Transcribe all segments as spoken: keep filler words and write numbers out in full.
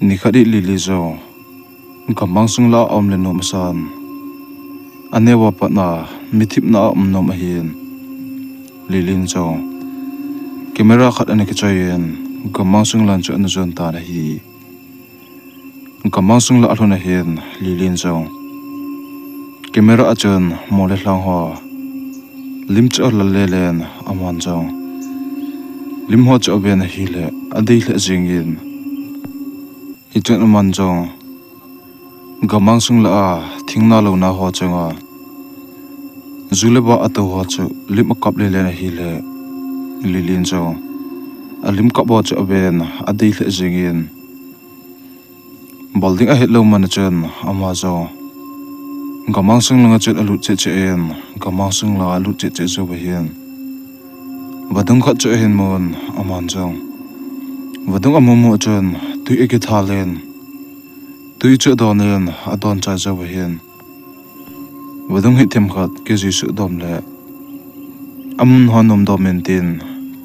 Nikhat hi Lily jong gammang sung lah a um le nom asan. Aneo a pat a mithipna a um nom ahin, Lily in jong camera khat ana kichoi in gammang sung lang chu ana jon tan ahi. Gammang sung lah alhun ahin Lily in jong camera a chun mo le lhang ho lim chu alal lelen, aman jong lim ho chu aven ahile adei lheh jengin. Hichun aman jong gammang sung lah a thingna louna ho chunga ju le ba ato ho chu lim akap lelen ahile, Lily in jong alim kap ho chu aven adei lheh jengin. Bol ding ahet lou man a chun ama jong gammang sung langa chun alut cheh cheh in, gammang sung langa alut cheh cheh jou ahin, vadung khat chu ahin mun, aman jong vadung amu mu a chun tui akithal in, tui chu adon in adon chai jou ahin, vadung hi themkhat kijui suh dom le amun ho nom dom in tin,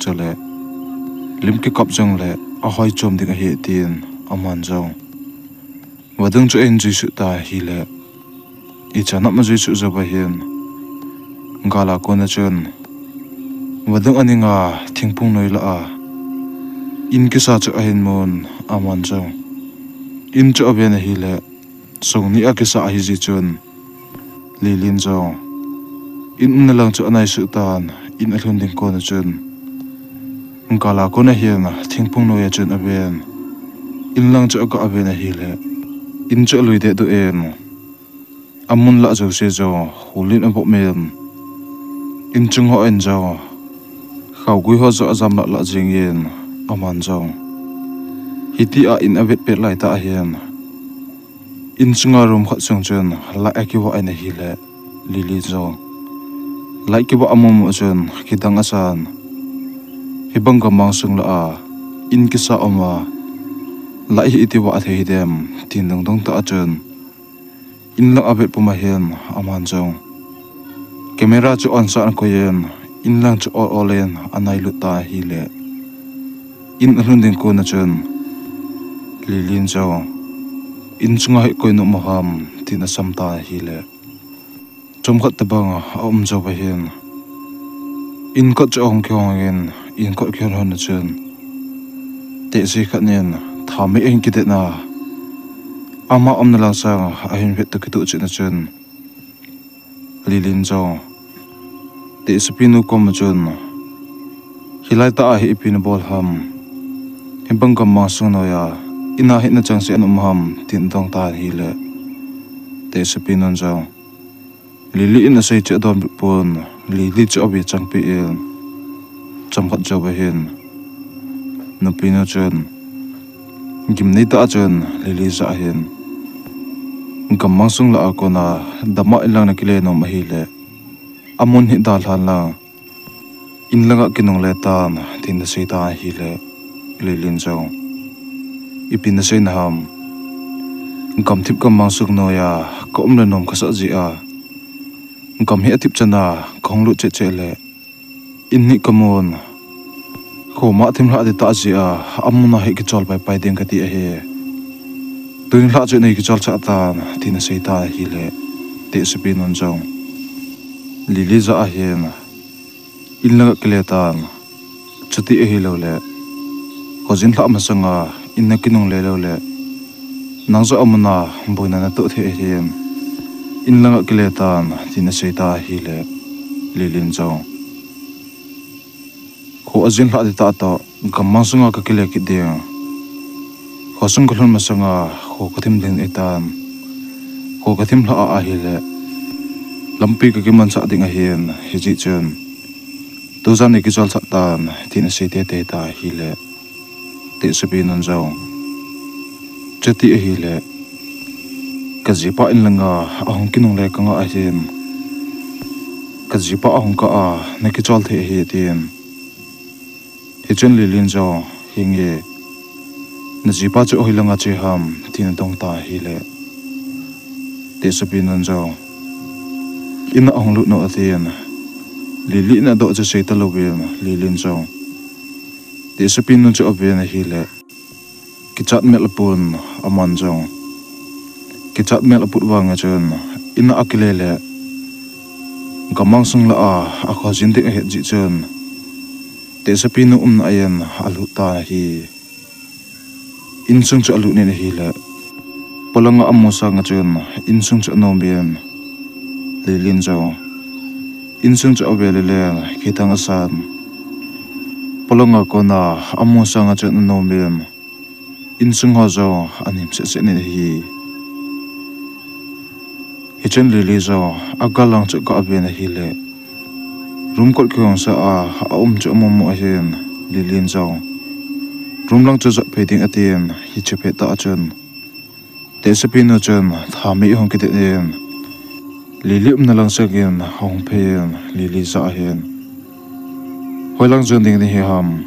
chule lim kikap jongle ahoi chom ding ahi tin, aman jong vadung chu ahin jui suh ta ahile, ichan ham ajui suh jou ahin, gal a kona chun vadung aninga thingphung noi lah a in kisa chu ahin mun, aman jong in chu aven ahile, song ni a kisa ahijeh chun Lily in jong in umna lang chu anai suh tan, in alhun ding kona chun gal a kona hin thingphung noi a chun aven, in lang chu aga aven ahile, in chu alui dehduh in, amun lah jouse jong hul in abop in, in chung ho in jong khaogui ho jong ajam lah lah jengin, aman jong hitia in avet pet laitah ahin, in chunga room khat sung chun light akivah in ahile, Lily jong light kivah amu mu a chun kidang asan, hibang gammang sung lah a in kisa um a light hi iti vah thei hidem tin dongdong tah a chun in lang avet pum ahin, aman jong camera chu on sah in akoi in, in lang chu ol ol in anailut ta ahile, in alhun ding kona chun Lily in jong in chunga hi koi nom u ham tin asam ta ahile, chomkhat tobang aum jou ahin, in kot chu ahung kihong in, in kot kihon hon a chun tehse khat in thamei ahin kidet a, ama umna lang sang ahin vet toh kitoh chet a chun Lily in jong tehsepinu koma chun, hilai tah a hi ipi nabol ham, hibang gammang sung noiya ina hi nachangseh a naum ham tin adong tan ahile, tehsepinun jong Lily in asei chu adonbut pon, Lily chu ave changpeh in, chomkhat jou ahin, nupinu chun gimnei tah a chun Lily jah ahin, gammang sung lah a kona dama in lang nakile nom ahile, amun hi dalhan lang in langa kinungle tan tin asei tan ahile, Lily in jong, ipi nasei naham, gamthip gammang sung noiya kaum le nom kasah jeh a, gam hi athip chan a kahung lut cheh cheh le, in hi kamun, khoma thim lhah ding tah jeh a, amuna hi kichol paipai ding kati ahi. Tun lhah chu nei kichol chah tan tin asei tan ahile, tehsepinun jong Lily jah ahin, in langa kile tan, chuti ahiloule, khojin lhah masanga in nakinungle loule, nang joh amuna boina natoh thei ahin, in langa kile tan tin asei tan ahile, Lily in jong, kho ajin lhah ding tah toh gammang sunga kakile kit ding, khosung kalhun masanga kho kathim ding ahitan, kho kathim lhah a ahile, lampi kakimansah ding ahin, hijeh chun tujan nei kichol chah tan tin asei teitei tan ahile, tehsepinun jong, chuti ahile, kajipa in langa ahung kinungle kangah ahin, kajipa ahung kah a nakichol thei ahi tin. Hichun Lily in jong, henge, najipa chu hoilanga che ham tin adong tan ahile, tehsepinun jong, ina ahung lut nom atin, Lily in adoh chu sei talouvin, Lily in jong tehsepinu chu aven ahile, Kichat mel apun aman jong. Kichat mel aput vang a chun, in a akile le, gamang sung lah a, akhojin ding ahet jeh chun, tehsepinu umna a in alut tan ahi. Insung chu alut in ahile, polanga amu sang a chun, insung chu anom in, Lilin jong insung chu avel le le, kidang asan. Polanga kona amu sang a chun anom in, insung ho jong anem seh seh in ahi. Hichun Lili jong agal lang chu aga ven ahile, room kot kihong sa a, aum chu amu mu ahin, Lilin jong room lang chu jot phei ding atin, hiche phat a chun, tehsepinu chun thamei ahung kidet in, Lili umna lang sang in ahung phei in, Lili jah ahin, hoilang jon ding nahi ham?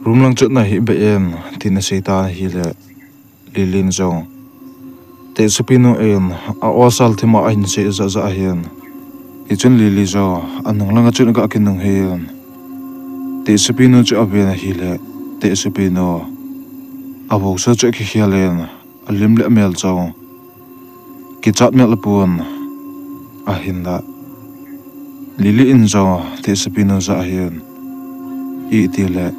Room lang chu nahi be in, tin asei tan ahile, Lilin jong tehsepinu in a-osal thim a ahin sei jah jah ahin. Hichun Lili jong anung lang a chun aga kinunghei in, tehsepinu chu aven ahile, tehsepinu avousa chu akikhel in, alim le amel jong kichat mel apun ahinla, Lili in jong tehsepinu jah ahin, itile,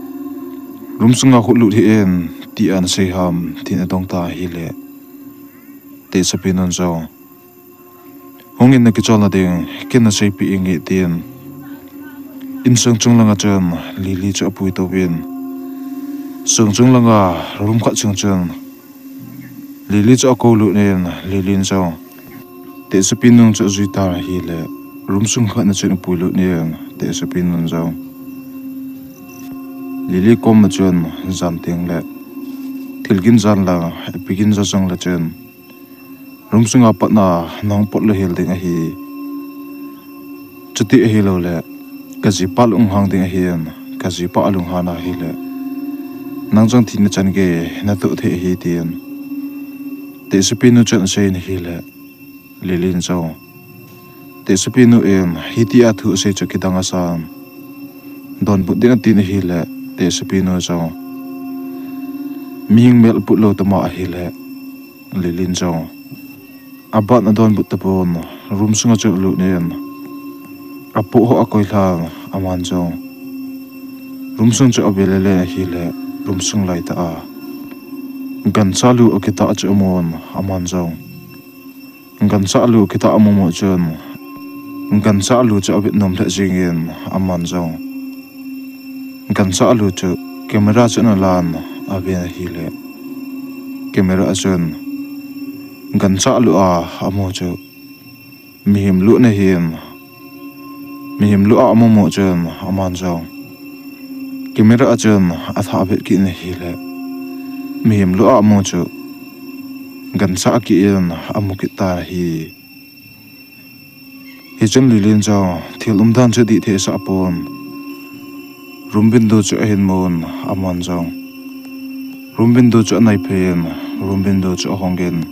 room sunga khut lut hih in, tia nasei ham, tin adong tan ahile, tehsepinun jong, hung in nakicholna ding, ken naseipeh inge, tin insung chung lang a chun Lili chu apui touvin, sung chung langa room khat chung chun Lili chu akou lut in, Lilin jong tehsepinu chu ajui tan ahile, room sung khat na chun apui lut in, tehsepinun jong Lili kom a chun jan teng le, thil gin jan lang, ipi gin ja jong le chun, room sunga patna nahung pot lou hel ding ahi. Chuti ahilou le, kajipa lunghang ding ahin, kajipa alunghan ahile, nang jong thina chan gei natoh thei ahi, tin tehsepinu chun asei in ahile, Lilin jong, tehsepinu in hitia thu asei chu kidang asan, donbut ding atin ahile, tehsepinu jong mihem mel aput lou tama ahile, Lilin jong aban adonbut tapon, room sunga chun alut in, apoh ho akoilhan, aman jong room sung chu avel le le ahile, room sung laitah a gancha lu akitah chu amun, aman jong gancha lu akitah amu mu chun, gancha lu chu avet nom lheh jeng in, aman jong gancha lu chu camera chu ana lan, aven ahile, camera a chun gancha lu a amu chu mihem lu ana hin, mihem lu a amu mu chun, aman jong camera a chun athah avet kit in ahile, mihem lu a amu chu gancha akih in amu kit tan ahi. Hichun Lilin jong thil umdan chu adih thei asah pon, room window chu ahin mun, aman jong room window chu anaiphei in, room window chu ahong in,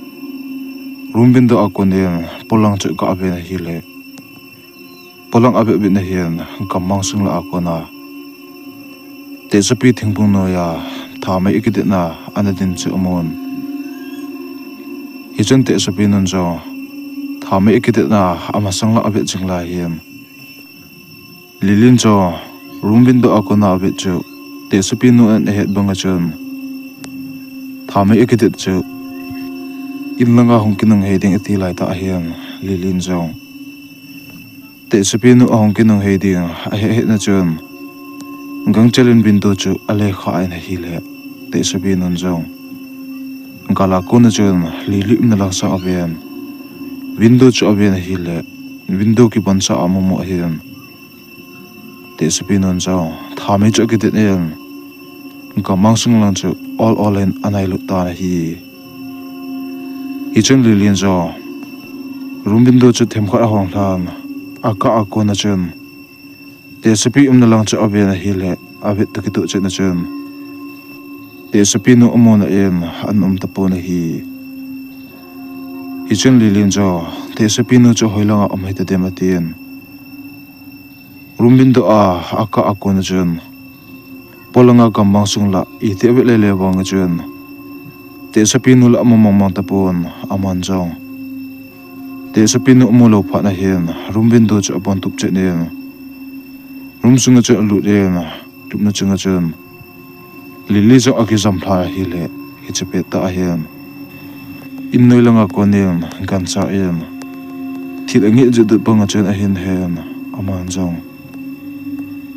room window a kon in polang chu aga ven ahile, polang avet vet na hin, gammang sung lah a kona tehsepi thingphung noiya thamei akidetna ana din chu amun. Hichun tehsepinun jong thamei akidetna amasang lah avet jing lai hin, Lilin jong room window a kona avet chu, tehsepinu in ahet banga chun thamei akidet chu in langa hung kinunghei ding ati laitah hin, Lilin jong tehsepinu ahung kinunghei ding ahet hetna chun, gangchel in window chu alekha in ahile, tehsepinun jong gal a kona chun Lili umna lang sang aven, window chu aven ahile, window kibonsa amu mu ahin, tehsepinun jong thamei chu akidet in, gammang sung lang chu ol ol in anailut tan ahi. Hichun Lilin jong room window chu themkhat ahong lhan, akah a kona chun tehsepi umna lang chu aven ahile, avet toh kitoh chetna chun tehsepinu amuna in ana um tapon ahi. Hichun Lilin jong tehsepinu chu hoilanga um hitadem atin, room window a akah a kona chun polanga gammang sung lah iti avet lele vanga chun Tehsepinu la amu mong mong tapon, aman jong tehsepinu amu lou phat nahin, room window chu abon tup chet in, room sunga chu alut in, lupna chunga chun Lily jong akijam lhai ahile, hiche pettah ahin, in noi langa konin gancha in thil angeh jeh dut banga chun ahin hen, aman jong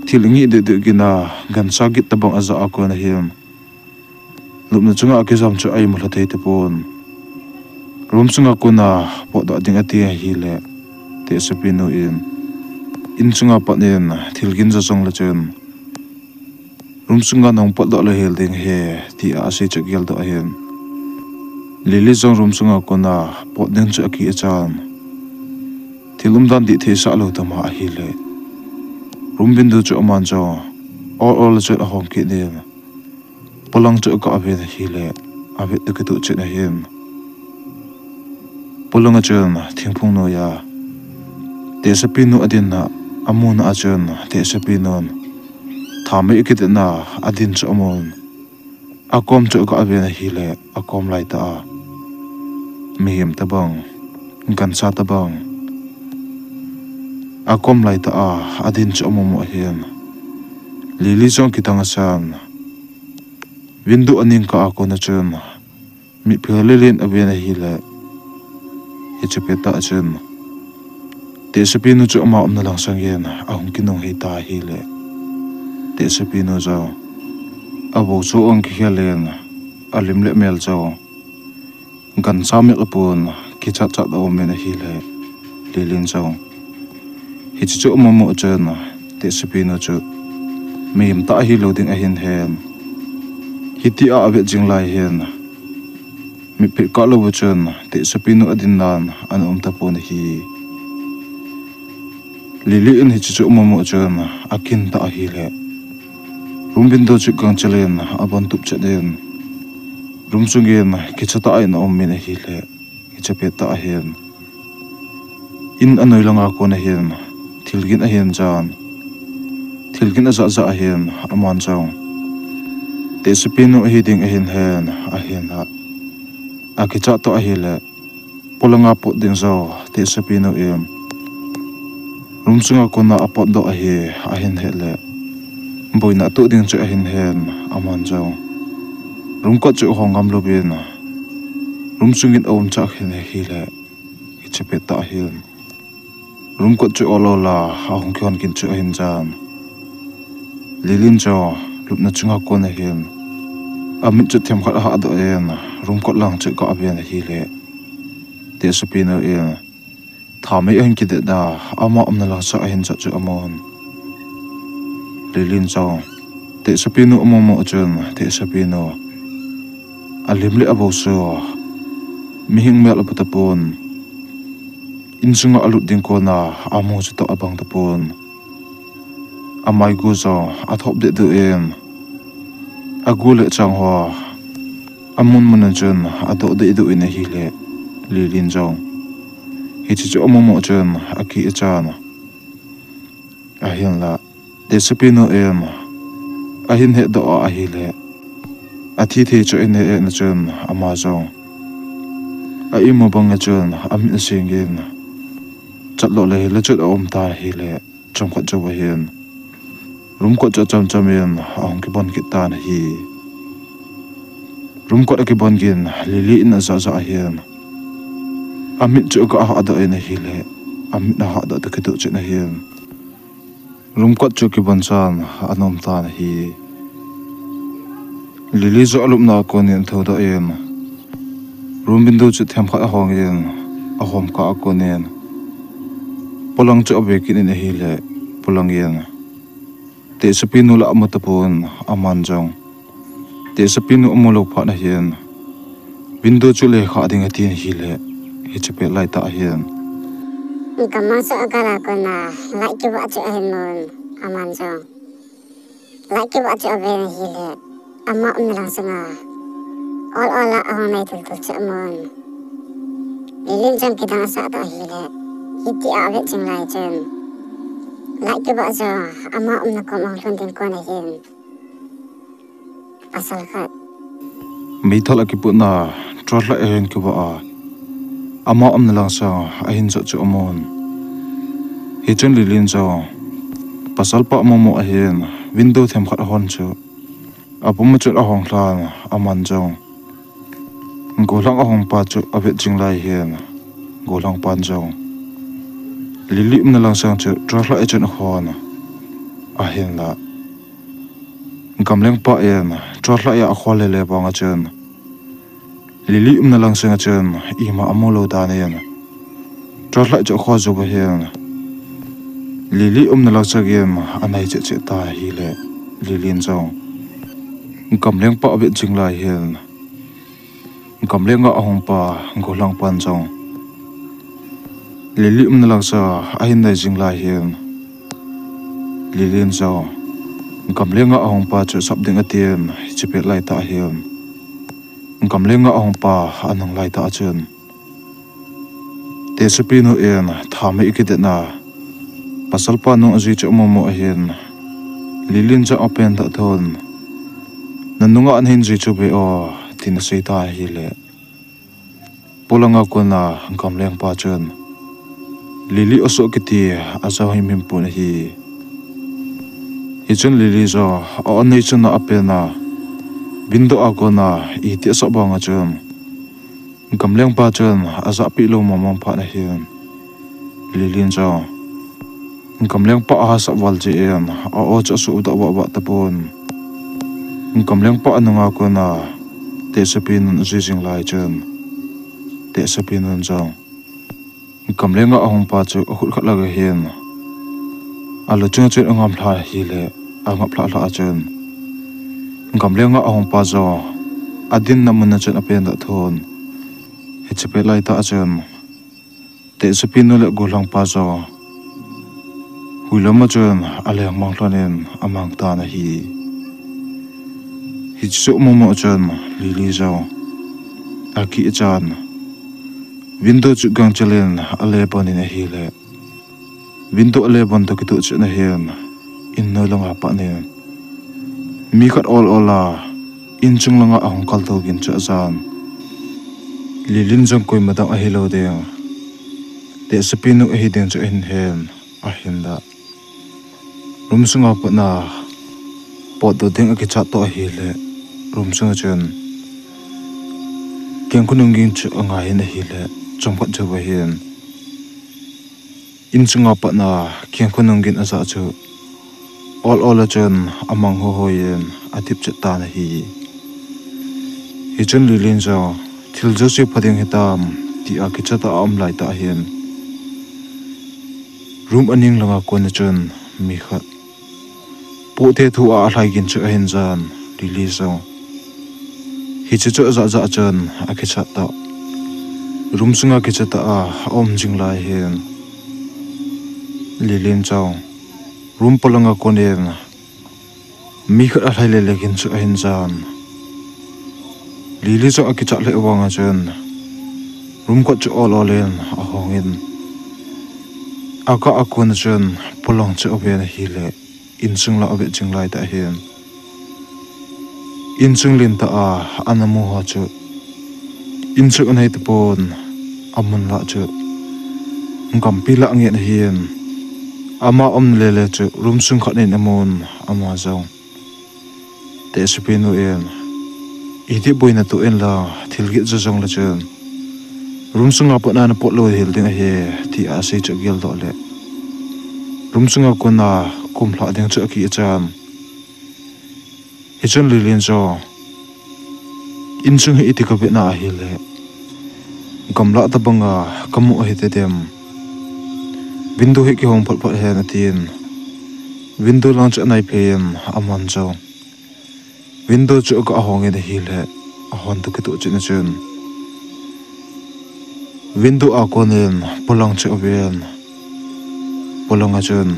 thil angeh deh deh gin a, gancha git tabang aja a kon ahin, lupna chunga akijam chu aimu lha thei tapon. Room sunga kona potdoh ding ati ahile, tehsepinu in, in chunga pat in thil gin ja jongle chun, room sunga nahung potdoh lou hel ding ahi, tia asei chu ageldoh ahin, Lily jong room sunga kona pot ding chu akicha in, thil umdan dih thei sah lou tama ahile, room window chu aman jong ol ol a chun ahong kit in, polang chu aga ven ahile, avet toh kitoh chet ahin, polanga chun thingphung noiya tehsepinu adinna, amuna a chun tehsepinun thamei akidetna adin chu amun, akom chu aga ven ahile, akom laitah a mihem tabang, gancha tabang, akom laitah a adin chu amu mu ahin, Lily jong kidang asan, window aning kah a kona chun mitphel lelen aven ahile, hiche pettah chun tehsepinu chu ama umna lang sangin ahung kinung hei ta ahile, tehsepinu jong avou chu ahung kikhel in, alim le amel jong gancha mel apon, kichat chat aumin ahile, Lilin jong hiche chu amu mu chun, tehsepinu chu mihem tah ahilou ding ahin hen, hitia avet jing lai hin, mitphet kah louva chun tehsepinu adinnan ana um tapon ahi. Lili in hiche chu amu mu chun, akin tah ahile, room window chu gangchel in abon tup chet in, room sungin kicha tah in aumin ahile, hiche pettah hin in anoi langa kon ahin thil gin ahin jan, thil gin ajah jah ahin, aman jong tehsepinu ahi ding ahin hen, ahinla akichat toh ahile, polanga pot ding jong tehsepinu in room sunga kona apotdoh ahi, ahin het le, boina atoh ding chu ahin hen, aman jong room kot chu ahong ngam louvin, room sungin aum chah khen ahile, hiche pettah hin room kot chu ol ol a ahung kihon kin chu ahin jan. Lilin chu lupna chunga kon ahin, amit chu themkhat ahahdoh in, room kot lang chu aga ven ahile, tehsepinu in thamei ahin kidet a, ama umna lang sah ahin jot chu amun. Lilin chu tehsepinu amu mu chun, tehsepinu alim le avou chu mihing mel apu tapon, insunga alut ding kona amu chu toh abang tapon, amai gu jong athop deh duh in, agu le achang ho amun mun a chun adoh deh duh in ahile, Lilin jong hiche chu amu mu chun akichat in, ahinla tehsepinu in ahin hetdoh a ahile, athi thei chu ahin het na chun, ama jong a imu banga chun amit asing in, chatloh le hile chun aum tan ahile, chomkhat jouva hin room kot chu achamcham in ahung kibon kit tan ahi. Room kot akibon gin, Lili in ajah jah ahin, amit chu aga hahdoh in ahile, amit ahahdoh toh kitoh chet ahin room kot chu kibon chan ana um tan ahi. Lili jong alupna a konin athoudoh in, room window chu themkhat ahong in, ahom kah a konin polang chu ave kit in ahile, polang in tehsepinu la amu tapon, aman jong tehsepinu amu lou phat nahin window chu lekha ding atin ahile, hiche pet laitah hin gam mang chu agal a kona light kivah chu ahin mun, aman jong light kivah chu aven ahile, ama umna lang sunga ol ol a ahung nei thul thul chu amun. Lilin jong kidang asah toh ahile, hitia avet jing lai chun, light kivah chu ama umna kom ahung lhun ding kon ahin, pasal khat Meithal akiputna torchlight ahin kivah a, ama umna langsang ahin jot chu amun. Hichun Lilin jong pasalpa momo ahin window themkhat ahon chu apum a chun ahong lhan, aman jong gollhang ahongpa chu avet jing lai hin, gollhangpan jong Lili umna langsang chu torchlight a chun ahon, ahinla gamlengpa in torchlight a akhol lele vang a chun Lili umna langsang a chun ima amu lou dan in torchlight chu akhol jou va hin, Lili umna langsang in anai cheh cheh ta ahile, Lilin jong gamlengpa avet jing lai hin, gamlenga ahongpa gollhangpan jong Lili umna langsang ahin nai jing lai hin, Lilin jong gamlenga ahongpa chu sap ding atin, hiche pet laitah hin gamlenga ahongpa anung laitah a chun tehsepinu in thamei akidetna, pasalpa nung ajui chu amomo ahin, Lilin jong apen tah thon, nanunga nahin jui chu ve o, tin asei ta ahile, polanga kona gamlengpa chun Lili asoh kiti ajao himhim pon ahi. Hichun Lili jong a-on nei chun apen a, window a kona iti asah vang a chun gamlengpa chun ajahpeh lou mongmong phat ahin, Lilin jong gamlengpa ahasap val jeh in a-o chu asuhdoh vah vah tapon, gamlengpa anunga kona tehsepinun ajui jing lai chun tehsepinun jong gamlenga ahongpa chu akhut khat laga hin aluchunga chun angam lha ahile, angap lhah lhah a chun gamlenga ahongpa jong adinna mun a chun apen tah thon, hiche pet laitah a chun tehsepinu le gollhangpa jong huilama chun aleng mang lhon in amang tan ahi. Hiche chu momo chun Lili jong akichan window chu gangchel in ale bon in ahile, window ale bon toh kitoh chet na hin, in noi langa pat in mi khat ol ol a inchung langa ahung kaltou gin chu ajan. Lilin jong koima dang ahilou ding, tehsepinu ahi ding chu ahin hen, ahinla room sunga patna potdoh ding akichat toh ahile, room sunga chun kengkhonung gin chu angai in ahile, chomkhat chauva hin inchunga patna kengkhonung gin ajah chu ol ol a chun amang hoihoi in adip chet tan ahi. Hichun Lilin jong thil jouse pha ding hitam tia kichat a aum laitah hin, room aning langa kona chun mi khat pohte thu a alhai gin chu ahin jan, Lili jong hiche chu ajah jah chun akichat tah, room sunga kichat a aum jing lai hin, Lilin jong room polanga kon in mi khat alhai lele gin chu ahin jan. Lili jong akichat lheh vang a chun room kot chu ol ol in ahong in, akah a kon a chun polang chu aven ahile, inchung lah avet jing laitah hin, inchung lentah a ana mu ho chu inchung anei tapon, amun lah chu gampi lah ngen ahin, ama umna lele chu room sung khat in amun, ama jong tehsepinu in iti boina toh inlang thil gin jojong le chun room sunga patna napot lou hel ding ahi, tia asei chu ageldoh le, room sunga kona kumlhah ding chu akichan. Hichun Lilin jong, inchung hi iti kavetna ahile, gamlah tobanga kamu ahi tadem, window hi kihong phot phot hen, atin, window lang chu anaiphei in aman jong window chu aga hong in ahile, ahon toh kitoh chet na chun window a kon in polang chu aven, polang a chun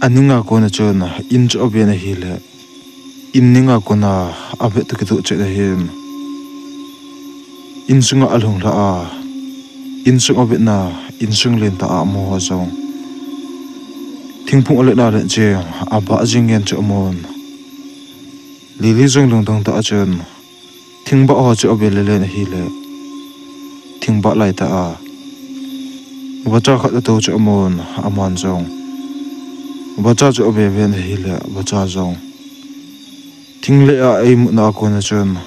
aning a kon a chun in chu aven ahile, in ning a kona avet toh kitoh chet ahin, inchunga alhung lhah a, inchung avetna, inchung lentah a amu ho jong thingphung aletna let cheng abah jing ngen chu amun. Lily jong lungdong tah a chun thingbah ho chu ave lelen ahile, thingbah lai tah a vacha khat ato chu amun, aman jong vacha chu ave ven ahile, vacha jong thingleh a eimutna a kona chun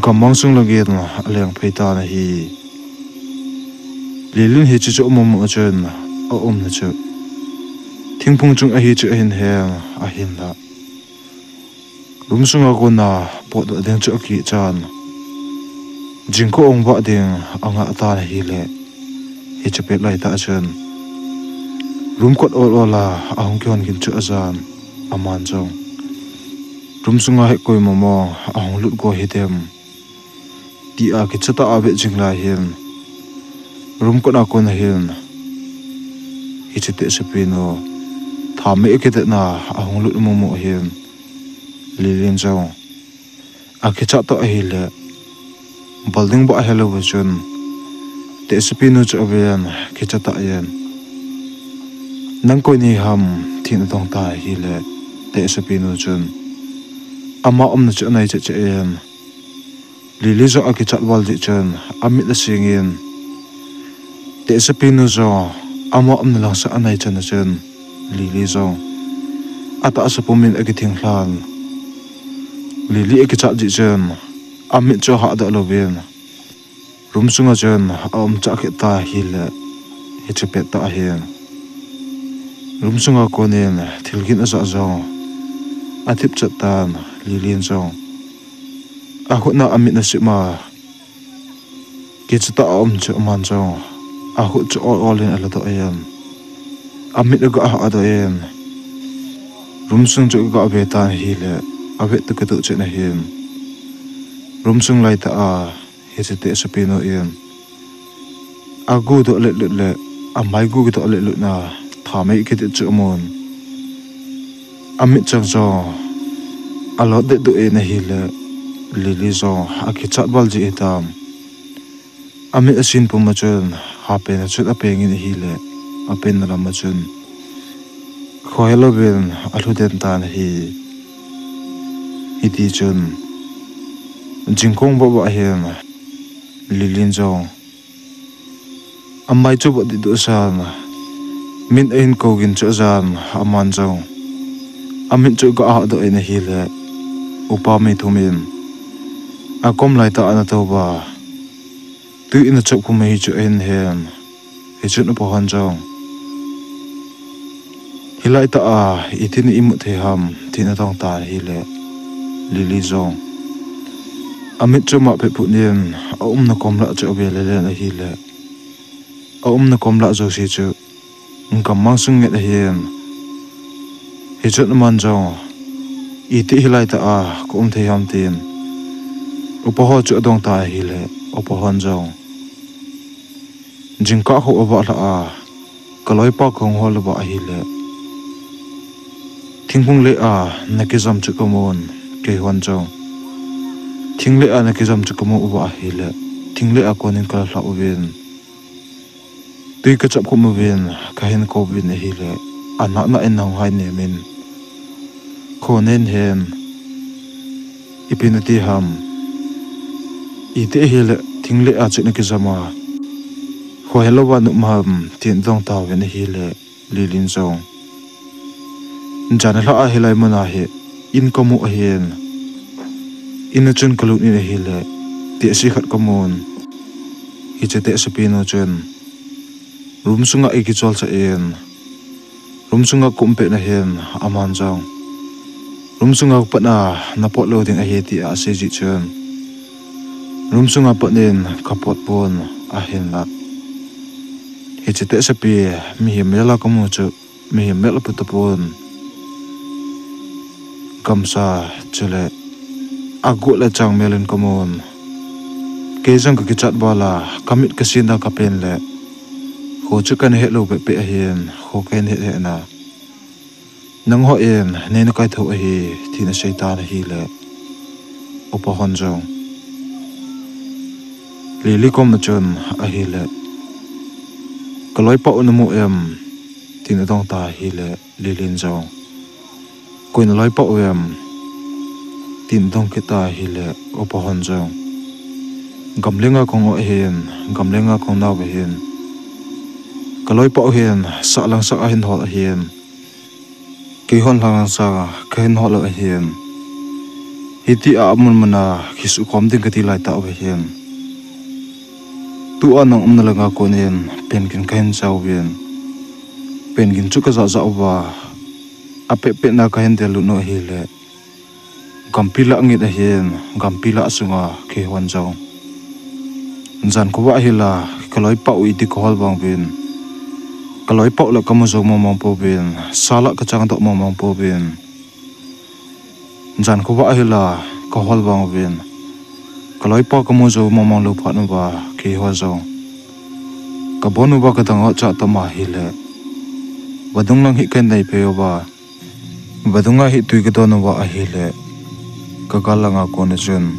gammang sung langa aleng phei tan ahi. Lilin hiche chu amu mu a chun aumna chu thingphung chung ahi chu ahin hen, ahinla room sunga kona potdoh ding chu akichan, jingkah ong vah ding angah tan ahile, hiche pet lai tah a chun room kot ol ol a ahung kihon gin chu ajan, aman jong room sunga hi koima mong ahung lut go hidem tia kicha tah a avet jing lai hin, room kot a kona hin hiche tehsepinu thamei akitetna ahung lut mu mu hin, Lilin jong akichat toh ahile, bol ding bah ahelou va chun tehsepinu chu aven, kicha tah in, nang koi nahim, tin adong tan ahile, tehsepinu chun ama umna chu anai cheh cheh in, Lily jong akichat val jeh chun amit asing in, tehsepinu jong ama umna lang sah anai chan a chun, Lily jong atahsa pumin akithing lhan. Lily akichat jeh chun amit chu ahahdoh louvin, room sunga chun aumchah kit tan ahile, hiche pet tah hin room sunga konin thil gin ajah jong athip chet tan. Lilin jong akhutna amit asip a kicha tah a um chu aman jong akhut chu ol ol in aladoh in, amit aga hahdoh in, room sung chu aga ve tan ahile, avet toh kitoh chet ahin, room sung lai tah a hiche tehsepinu in agu doh let lut le amai gu kidoh let lutna thamei kitit chu amun, amit chang jong alot det doh in ahile, Lily jong akichat val jeh hitam, amit asin pum a chun hapen a chun apeng in ahile, apenna lam a chun khohei louvin alhu den tan ahi. Hitichun jingkah ong vah vah hin Lilin jong amai chu vot dihduh san, min ahin kou gin chu ajan, aman jong amit chu aga hahdoh in ahile, upa mi thum in akom lai tah a ana touva, tui in achop khum ahi chu ahin hen. Hichun upa hon jong, hilai tah a iti na imut thei ham, tin adong tan ahile, Lily jong amit chu ama pet phut in aumna kom lah chu ave lelen ahile, aumna kom lah jouse chu gammang sung nget ahin, hichun aman jong, iti hilai tah a kaum thei ham, tin upa ho chu adong tan ahile, upa hon jong, jingkah kho avah lhah a, kaloipa kahung hol uva ahile, thingphung leh a nakijam chu kamun, keihon jong thingleh a nakijam chu kamu uva ahile, thingleh a konin kala lhah uvin, tui kachop khum uvin, kahin kouvin ahile, anah nah in nahung hai nemin, kho nen hen, ipi nati ham, iti hile thingleh a chu nakijam a, khohei louva na um ham, tin adong tauvin ahile, Lilin jong, jan lhah a hilai muna hi in kamu ahin, in a chun kalut in ahile, tehse khat kamun, hiche tehsepinu chun room sunga eikicholsah in, room sunga kaum pet na hin, aman jong room sunga pat a napot lou ding ahi tia asei jeh chun, room sunga pat in kapot pon, ahinla hiche tehsepi mihem mel a kamu chu mihem mel apu tapon, gamsa chule agot le chang mel in kamun, kei jong kakichat val a kamit kasin a kapen le, kho chu kana het lou pehpeh ahin, kho kahin het het na, nangho in neina kaithou ahi, tin asei tan ahile, upa hon jong, Lily kom a chun ahile, kaloipa u namu em, tin adong tan ahile, Lilin jong, koi naloipa u em, tin adong kit ahile, upa hon jong, gamlenga kong u ahin, gamlenga kong nau ahin, kaloipa u hin sahlang sah ahin hol ahin, keihon lhanglang sah kahin hol u ahin, hitia amun muna kisukhom ding kati laitah u ahin, tua nang umna langa konin pengin kahin jauvin, pengin chu kajah jah uva, apeh pehna kahin del lut u ahile, gampi lah ngit ahin, gampi lah sunga keihon jong, jan khovah ahila, kaloipa u iti kahol vang uvin, kaloipa u lah kamu jou mongmong pouvin, sa lah kachang doh mongmong pouvin, jan khovah ahila, kahol vang uvin, kaloipa kamu jou mongmong lou phat uva, keihon jong, kabon uva kadang u chu atam ahile, vadung lang hi kahin neiphei uva, vadunga hi tui kadon uva ahile, kagal langa kona chun,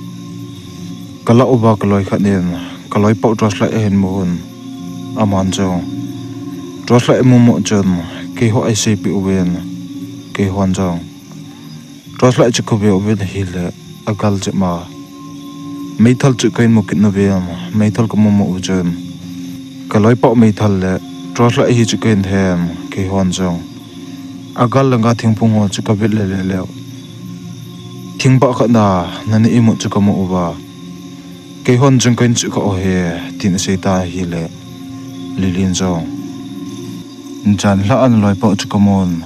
kalah uva kaloi khat in, kaloipa u torchlight ahin mun, aman jong, torchlight amu mu chun, keiho ahin seipeh uvin, keihon jong, torchlight chu kave uvin ahile, agal jep ma, meithal chu kahin mu kit uvin, meithal kamu mu u chun, kaloipa u meithal le torchlight hi chu kahin hen, keihon jong, agal langa thingphung ho chu kavet le le leu, thingbah khat na, naneh imut chu kamu uva, keihon jong kahin chuh kha u ahi, tin asei tan ahile, Lilin jong, jan lhah a naloipa u chu kamun,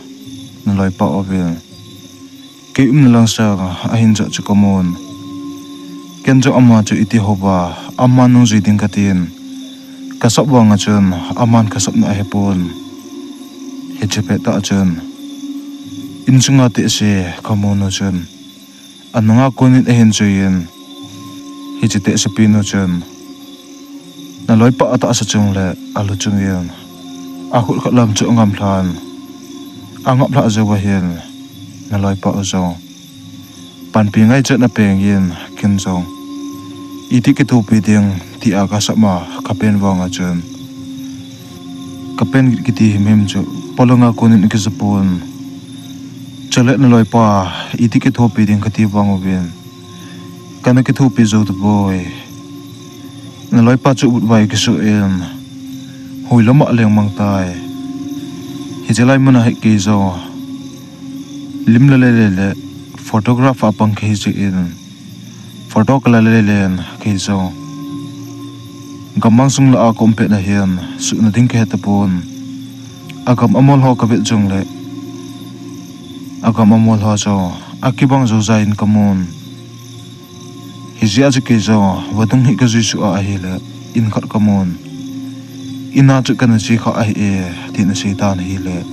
naloipa uvin, kei umna lang sanga ahin jah chu kamun, ken jong ama chu iti houva, ama nungjui ding katin, kasap vanga chun, aman kasapna ahepon, hiche pettah chun, insunga tehse kamun u chun, anunga konin ahin juiyin, hiche tehsepi nu chun, naloipa atahsa chung le alu chungin, akhut khat lam chu angamlhan, angaplhah jou ahin, naloipa u jong, panpi ngaichat na pengin, ken jong, iti kithopi ding tia kasap ma, kapen vanga chun, kapen kiti himhim chu, polanga konin akijapon, chule naloipa iti kithopi ding kati vang uvin, kana kithopi jou tapoi, naloipa chu vutvai kisoh in, huilama alengmang tai, hiche lai muna hi kei jong, lim la le le le, photograph a pang kahijeh in, photo kala le le len kei jong, gammang sung lah a kaum pet na hin, suhna ding kahe tapon, agam amol ho kavet jongle, agam amol ho jong, akibang joujaiyin kamun, hijeh a chu kei jong, vadung hi kajui suh a ahile, in khat kamun, ina chu kana che kha ahi e, tin asei tan ahile,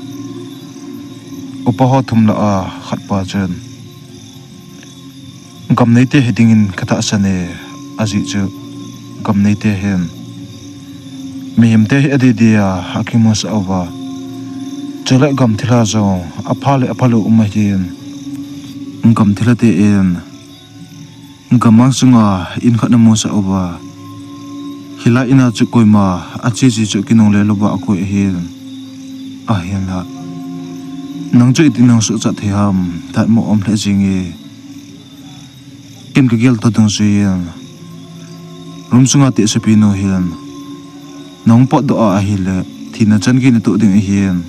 upa ho thum lah a khatpa chun, gam neite hidingin katahsan e, ajeh chu, gam neite hin, mihemte hi adeh deh a akimusah uva, chule gam thilha jong, apha le aphalou um ahin, gam thilha te in, gammang sunga in khat namusah uva, hilai ina chu koima ache ji chu kinungle louva akoi ahin, ahinla, nang chu iti nang suhchat thei ham, thatmo um lheh jenge, ken kagel toh dungjuiyin, room sunga tehsepi nu hin, nahung potdoh a ahile, thina chan gei natoh ding ahin,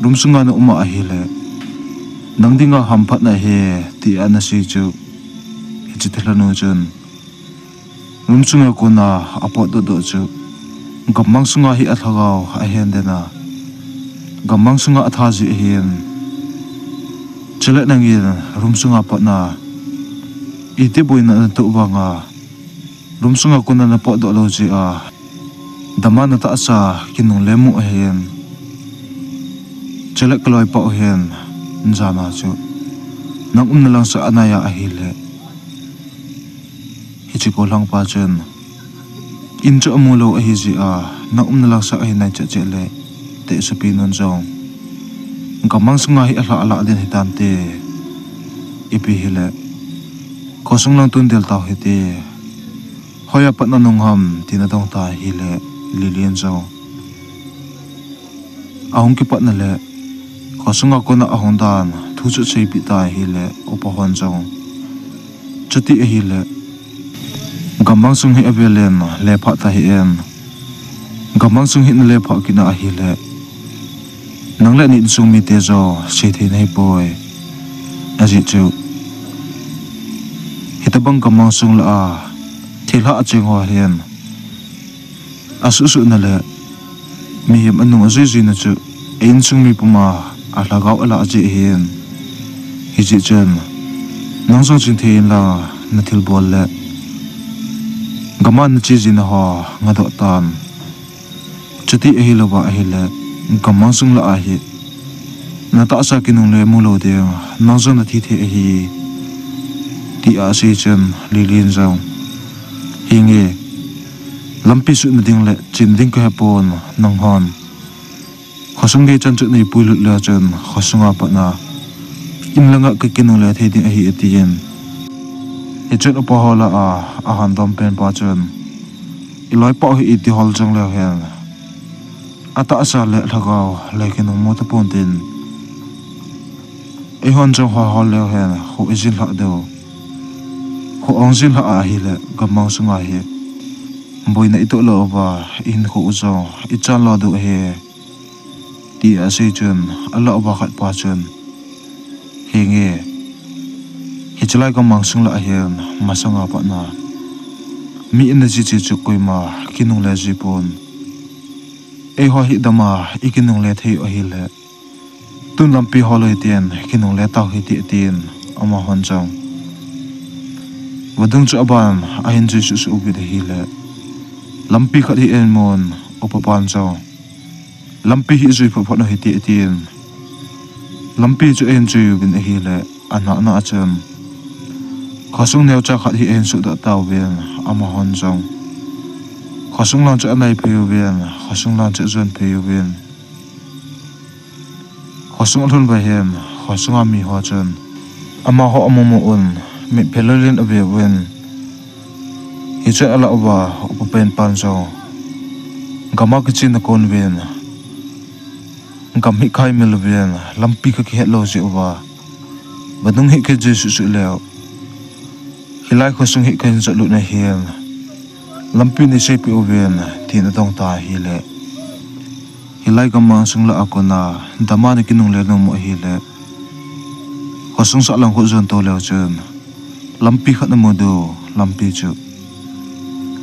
room sunga naum a ahile, nang dinga hamphatna ahi, tia anasei chu, hiche thilhanu chun, room sunga kona apotdoh doh chu, gammang sunga hi alhagao ahen den a, gammang sunga atha ji ahin, chule nangin room sunga patna, iti boina natoh vanga, room sunga kona napotdoh lou jeh a, dama natahsa kinungle mu ahin, chule kaloipa u hin, jana chu, nang umna langsah anai a ahile, hiche golhangpa chun, in chu amu lou ahijeh a, nang umna langsah ahi nai cheh cheh le, tehsepi nun jong, gammang sunga hi alhah alah den hitante, ipi hile, khosung lang tun del tau hite, hoiya pat nanung ham, tin adong tan ahile, Lilin jong, ahung kipatna le, khosunga kona ahung dan thu chu aseipeh tan ahile, upa hon jong, Chuti ahile, gammang sung hi avel in le phah tahih in, gammang sung hi na le phah kit na ahile, nang le na insung mite jouse thei nahi poi. Ajeh chu, hitobang gammang sung lah a thilha acheng ho hin asuhsuhna le mihem anung ajuijui na chu, a insung mi puma alhagao alah jeh ahin. Hijeh chun, nang jong ching thei inlang, na thilbol le gammang na che jing na ho ngadoh tan. Chuti ahilouva ahile, gammang sung lah a hi na tahsa kinungle mu lou ding, nang jong na thi thei ahi, tia asei chun, Lilin jong, henge, lampi sutna ding le chin ding kahe pon, nang hon khosung gei chan chu nei puilut le chun, khosung a pat na in langa ka kinungle thei ding ahi, atin. Hichun upa ho lah a, ahandom pen pa chun, i loipa hi iti hol jong leu hen, atahsa le lhagao le kinung mu tapon tin, eihon jong ho hol leu hen, kho i jin lhah diu. Kho ong jin lhah ahile, gammang sunga hi boina i toh lou uva, i hinkho u jong i chan lou diu ahi, tia asei chun, alah uva khat pa chun, henge, hiche lai gammang sung lah a hin, masanga pat na mi in na che che chu koima kinungle ji pon. Eiho hi dama i kinungle thei u ahile, tun lampi hol u hitin, kinungle tau hite, tin, amahon jong vadung chu aban ahin jui suhsuh uvin ahile, lampi khat hi ahin mun, upa pan jong, lampi hi jui photphot u hite, tin, lampi chu ahin jui uvin ahile, anahna a chun khosung neocha khat hi ahin suhdoh tauvin, amahon jong khosung lang chu anai phei uvin, khosung lang chu ajon phei uvin. Khosung alhun uva hin, khosunga miho chun amaho amu mu un, mitphe loilen ave uvin. Hichun alah uva, upa pen pan jong gamma kichenna kon uvin, gam hi kaimil uvin, lampi kha kihet lou jeh uva, vadung hi kijui suhsuh leu, hilai khosung hi kahin jotlut na hin, lampi neiseipeh uvin, tin adong ta ahile, hilai gammang sung lah a kona dama na kinungle nom u ahile, khosung sahlang khu jon to leu chun, lampi khat namu diu, lampi chu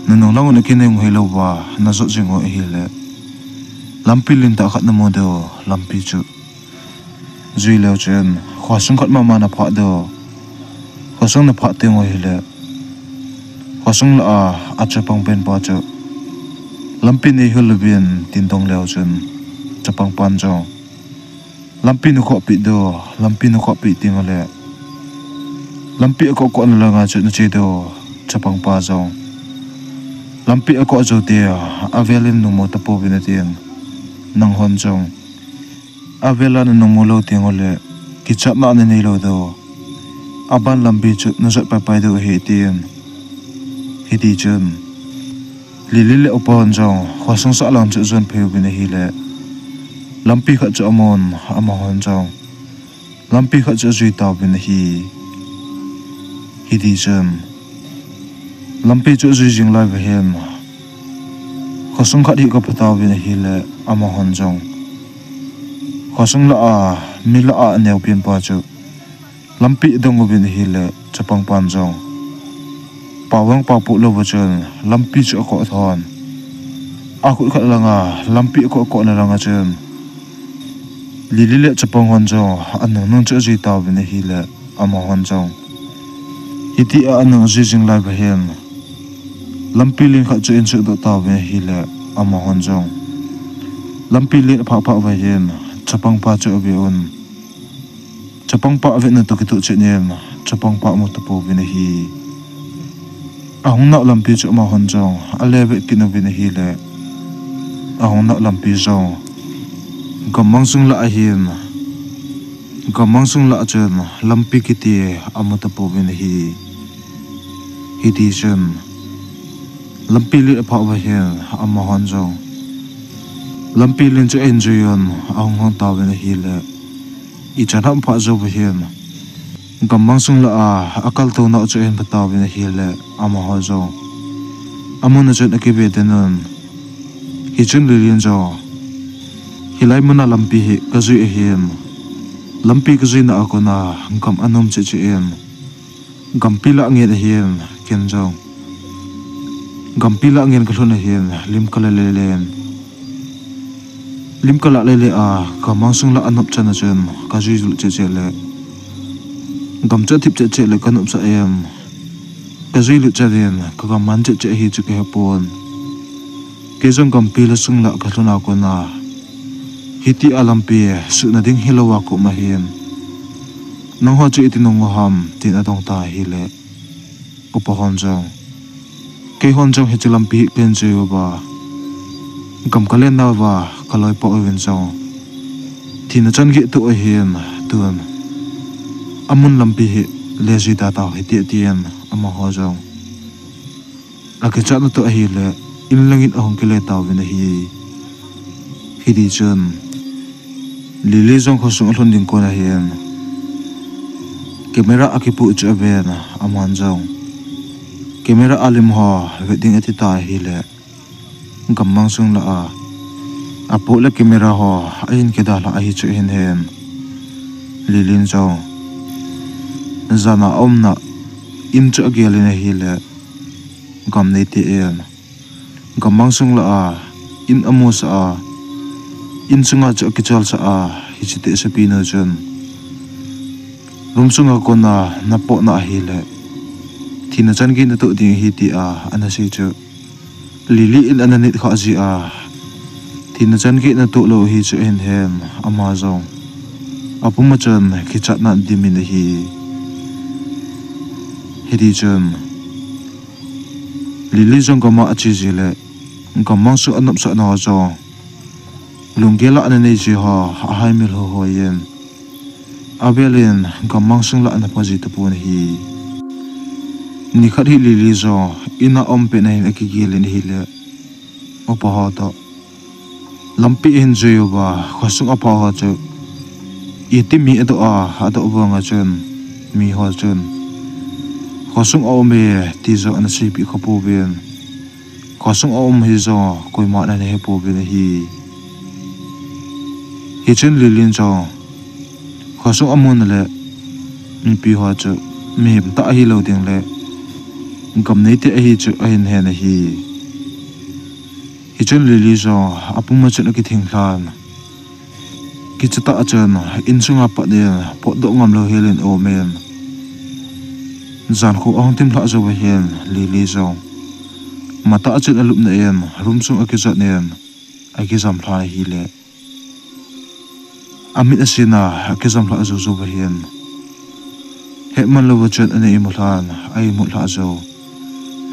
nanung lang u nakinung hei louva, najot jing u ahile, lampi lentah khat namu diu, lampi chu jui leu chun, khosung khat mama naphah diu, khosung naphah teng u ahile, khosung lah a, achapang pen pa chu, lampi neihil uvin, tin dong leu chun, chapang pan jong, lampi nakhohpeh diu, lampi nakhohpeh teng ule, lampi akoh kohna langa chu nache diu, chapang pa jong, lampi akoh jou teng, avel in nungmu tapouvin atin, nanghon jong, avel a nanungmu lou teng ule, kichatna nanei lou diu, aban lampi chu najot paipai diu ahi, tin. Hitichun, Lili le upa hon jong khosung sahlang chu ajon phei uvin ahile, lampi khat chu amun, amahon jong lampi khat chu ajui tauvin ahi. Hitichun, lampi chu ajui jing lai uva hin, khosung khat hi kapha tauvin ahile, amahon jong khosung lah a, mi lah a aneopen pa chu lampi adong uvin ahile, chapang pan jong pao vang pao poh louva chun lampi chu akoh thon. Akhut khat langa lampi akoh, akohna langa chun Lili le chapang hon jong anungnung chu ajui tauvin ahile, amahon jong hitia anung ajui jing lai uva hin, lampi len khat chu ahin suhdoh tauvin ahile, amahon jong lampi len aphah phah uva hin, chapang pa chu ave un. Chapang pa avetna toh kitoh chet in, chapang pa amu tapouvin ahi. Ahung nau lampi chu amahon jong ale vet kit uvin ahile, ahung nau lampi jong gammang sung lah ahin, gammang sung lah chun lampi kiti amu tapouvin ahi. Hitichun, lampi len aphah uva hin, amahon jong lampi len chu ahin jui un, ahung hon tauvin ahile, ichan ham aphah jou uva hin, Gammang sung lah a, akaltouna u chu ahin pha tauvin ahile, amaho jong amun a chun akive den un. Hichun Lilin jong, hilai muna lampi hi kajui ahin, lampi kajuina a kona gam anom cheh cheh in, gampi lah ngen ahin, ken jong gampi lah ngen kalhun ahin, lim kala le len. Lim kalah le le a, gammang sung lah anop chan a chun kajui lut cheh cheh le, gam chu athip cheh cheh le kanopsah in, kajui lut chan in kagam man cheh cheh ahi chu kahepon. Kei jong gampi lah sung lah kalhun a kona hitia lampi suhna ding hilou a kaum ahin, nangho chu iti nung u ham, tin adong ta ahile, upa hon jong, keihon jong hiche lampi hi kahin jui uva, gam kalen nauva kaloipa uvin jong thina chan geh toh ahin, tun amun lampi hi le jui ta tau hite, tin amaho jong akichatna toh ahile, in langin ahung kile tauvin ahi. Hitichun Lili jong khosung alhun ding kon ahin, camera akipoh chu aven, aman jong camera a lim ho vet ding ati ta ahile, gammang sung lah a, apoh le camera ho ahin kidalha ahi chu ahin hen. Lilin jong jana aumna in chu agel in ahile, gam neite in gammang sung lah a in amusah a, in sunga chu akichalsah a, hiche tehsepi nu chun room sunga kona napotna ahile, thina chan gei natoh ding ahi tia anasei chu, Lili in ana nit kha jeh a, thina chan gei natoh lou ahi chu ahin hen, ama jong apum a chun kichatna dimin ahi. Hitichun Lili jong gam a ache jeh le, gammang sung anopsah nau jong lunggel a ana nei ji ho ahaimil hohoi in, avel in gammang sung lah ana pha ji tapon ahi. Nikhat hi Lili jong in a um pet na hin akigel in ahile, upa ho toh lampi ahin jui uva, khosung apha ho chu iti mi adoh a, adoh vang a chun miho chun khosung aum e ti jong ana seipeh kha pouvin, khosung aum hi jong koiman ana he pouvin ahi. Hichun Lilin jong khosung amun le mipi ho chu mihem tah ahilou ding le gam neite ahi chu ahin hen ahi. Hichun Lili jong apum a chun akithing lhan, kichatah a chun in sunga pat in potdoh ngam lou hel in aum in, jankho ahung thim lhah jou ahin Lili jong matah a chun alupna in room sung akijot in akijam lhan ahile, amit asin a akijam lhah jou jou ahin, hetman louva chun ana imu lhan, a imut lhah jou,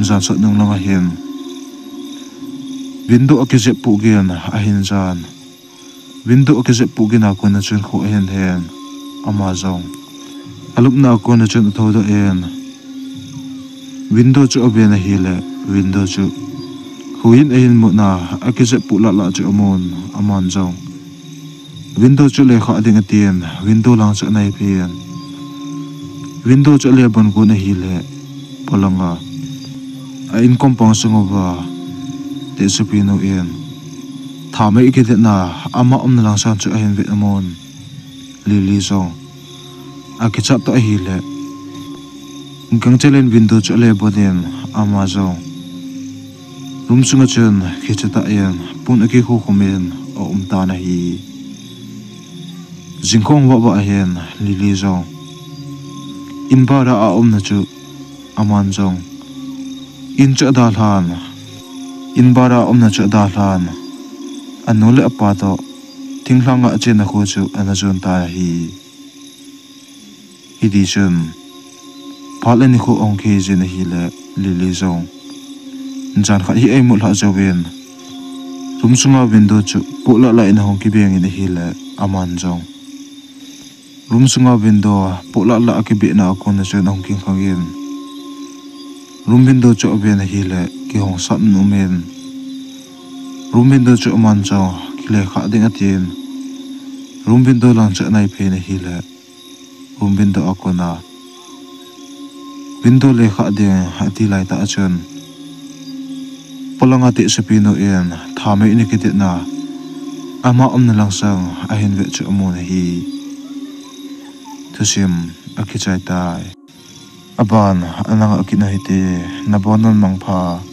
jansot nung lang ahin window akijep poh gin ahin jan. Window akijep poh gin a kona chun kho ahin hen, ama jong alupna a kona chun athoudoh in window chu aven ahile, window chu huiyin ahin mutna, akijep poh lah lah chu amun, aman jong window chu lekha ding atin window lang chu anaiphei in, window chu ale bon gon ahile, polanga a in compound sung uva tehsepi nu in thamei kidetna ama umna lang san chu ahin vet amun. Lili jong akichat toh ahile, gangchel in window chu ale bon in, ama jong room sunga chun kichatah in pon akikhukhum in aum tan ahi. Jingkah vah vah ahin Lili jong in bara aumna chu aman jong in chu adalhan, in bara aumna chu adalhan, anu le apa toh thinglhanga achenna kho chu ana jon tan ahi. Hitichun phat le nikho ahung kihei jin ahile, Lili jong jan khat hi aimut lhah jouvin room sunga window chu poh lah lah in ahung kibeng in ahile, aman jong room sunga window poh lah lah akibehna a kona chun ahung kingkhang in, room window chu aven ahile, kihong sat in um in, room window chu aman jong kilekha ding atin, room window lang chu anaiphei in ahile, room window a kona Window lekha ding ati laitah a chun, polanga tehsepi nu in thamei in akitetna, ama umna langsang ahin vet chu amun ahi. Thusim akichai tai. Aban ana ngah kit u hite, nabonun mangpha.